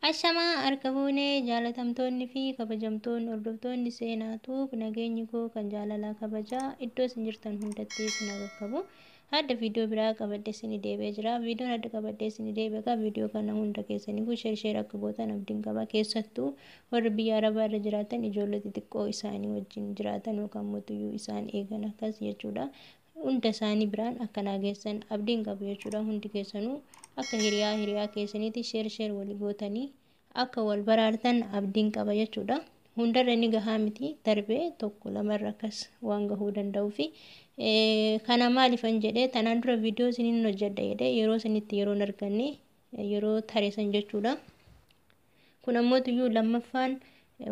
Ashamaa harka fuunee jaalatamtoonni fi kabajamtoonni hordoftoonni seenaatu nageenyi koo kan jaalalaa kabajaa iddoo isin jirtan hundatti isin qaqqabu. Hadda viidiyoo biraa qabadhee isin deebi'ee jira. Viidiyoon hadda qabadhee isin deebi'e egaa viidiyoo kana hunda keessaniifuu share share akka gootan abdiin qaba. Keessattuu warri biyya Arabaa irra jiraatan ijoollee xixiqqoo isaanii wajjin jiraatan yookaan mootuyyuu isaan eegan akkas jechuudha. Hunda isaanii biraan akka naa geessan abdiin qabu jechuudha. Hundi keessanuu akka hiriyaa hiriyaa keessaniitti share share walii gootanii akka wal baraartan abdiin qaba jechuudha. Hundarra inni gahaa miti, darbee tokko lamarra akkas waan gahuu danda'uu fi kana maaliifan jedhee tanaan dura viidiyoo isiniin hojjedha jedhee yeroo isinitti yeroo hin arganne yeroo tareessan jechuudha. Kun ammoo iyyuu lammaffaan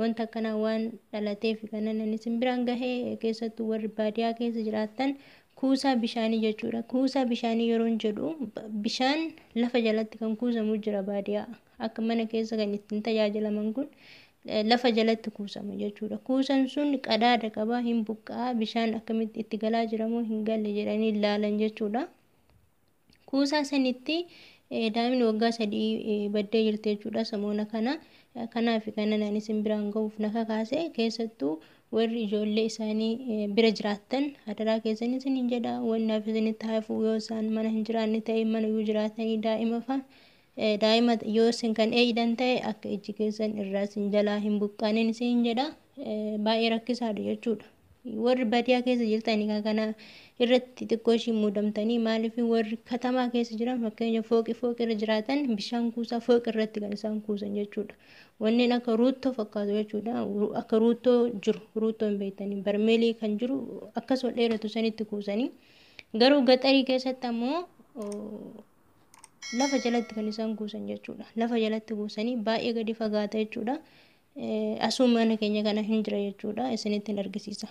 wanta akkanaa waan dhalateef kanan ani isin biraan gahee, keessattuu warri baadiyyaa keessa jiraattan kuusaa bishaanii jechuudha. Kuusaa bishaanii yeroon jedhu bishaan lafa jalatti kan kuusamu jira baadiyyaa. Akka mana keessa kan ittiin tajaajilaman kun lafa jalatti kuusama jechuudha. Kuusan sun qadaada qaba, hin buqqaa, bishaan akkamitti itti galaa jiramoo hin galle jedhanii ilaalan jechuudha. Kuusaa sanitti daa'imni waggaa 3 baddee jirti jechuudha samoona kana. Kanaaf kanan ani isin biraan gahuuf na kakaase, keessattuu warri ijoollee isaanii bira jiraattan hadaraa keessanii isiniin jedha. Wanni hafe isinitti hafu yoo isaan mana hin jiraanne ta'e, mana yoo jiraatanii daa'ima fa'a daa'ima yoo isin kan eeydan ta'e akka ijji keessan irraa isin jalaa hin buqqaanin isin jedha. Baay'ee rakkisaadha jechuudha. Warri baadiyyaa keessa jirtanii kan kana irratti xiqqoo ishii muudamtanii, maaliif warri katamaa keessa jiran fakkeenya fooqi fooqi irra jiraatan bishaan kuusaa fooqi irratti kan isaan kuusan jechuudha. Wanneen akka ruuttoo fakkaatu jechuudha. Akka ruuttoo jiru, ruuttoo hin beektanii, barmeelii kan jiru akkas ol dheeratu sanitti kuusanii. Garuu gaxarii keessatti ammoo lafa jalatti kan isaan kuusan jechuudha. Lafa jalatti kuusanii baay'ee gadi fagaata jechuudha. Asuma mana keenya kana hin jira jechuudha. Isinitti hin argisiisa.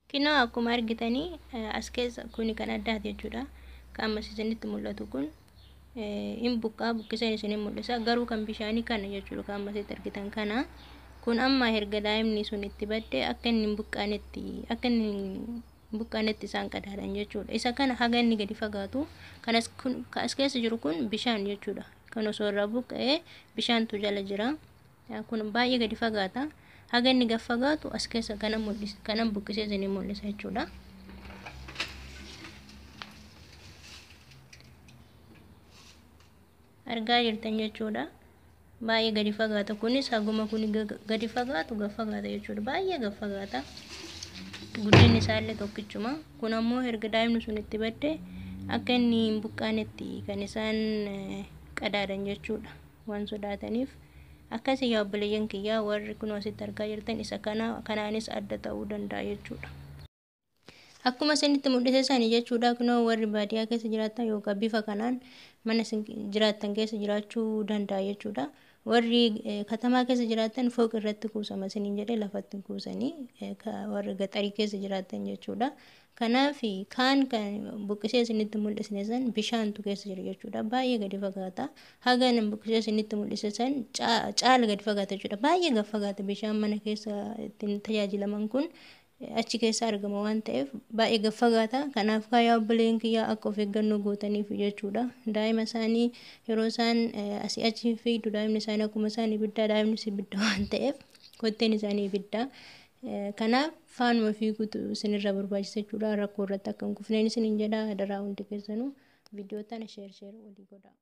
Kinoo akkuma argitanii as keessa kuni kan addaati jechuudha. Kan ammas isinitti mul'atu kun hin buqqaa, buqqiseen isin mul'isa. Garuu kan bishaanii kana jechuudha kan ammasitti argitan kana. Kun amma erga daa'imni sun itti badde akka inni hin buqqaanetti akka inni hin buqqaanetti isaan qadaadan jechuudha. Isa kana haga inni gadi fagaatu kan as keessa jiru kun bishaan jechuudha. Kan osoo irraa buqqa'ee bishaantu jala jira. Kun baay'ee gadi fagaata. Haga inni gad fagaatu as keessa kana mul'isa, kana buqqisee isin mul'isa jechuudha. Argaa jirtan jechuudha. Baay'ee gadi fagaata. Kunis haguma kun gadi fagaatu gad fagaata jechuudha. Baay'ee gad fagaata. Guddinni isaallee tokkichuma. Kun ammoo erga daa'imni sun itti badde akka inni hin buqqaanetti kan isaan qadaadan jechuudha. Waan sodaataniif. Akkasii yaa obboleeyyan kiyyaa, warri kun asitti argaa jirtan isa kana, kanaanis adda ta'uu danda'a jechuudha. Akkuma isinitti mul'ise sani jechuudha. Kunoo warri baadiyyaa keessa jiraatan yookaan bifa kanaan mana isin jiraattan keessa jiraachuu danda'a jechuudha. Warri katamaa keessa jiraatan fooq irratti kuusama isiniin jedhee, lafatti kuusanii warri gaxarii keessa jiraatan jechuudha. Kanaaf kaan kan buqqisee isinitti mul'isne san bishaantu keessa jira jechuudha. Baay'ee gadi fagaata. Haga nan buqqisee isinitti mul'ise san caala gadi fagaata jechuudha. Baay'ee gadi fagaata, bishaan mana keessa ittiin tajaajilaman kun achi keessa argama waan ta'eef baay'ee gad fagaata. Kanaaf yaa obboleen kiyyaa akka of eeggannoo gootaniif jechuudha. Daa'ima isaanii yeroo isaan asii achi fiidu daa'imni isaanii akkuma isaan ibiddaa, daa'imnis ibidda waan ta'eef kotteen isaanii ibidda. Kanaaf faanuma fiiguutu isinirra barbaachisa jechuudha. Rakkoo irratti akka hin kufneen isiniin jedha. Hadaraa hundi keessanuu viidiyoo tana share share walii godhaa.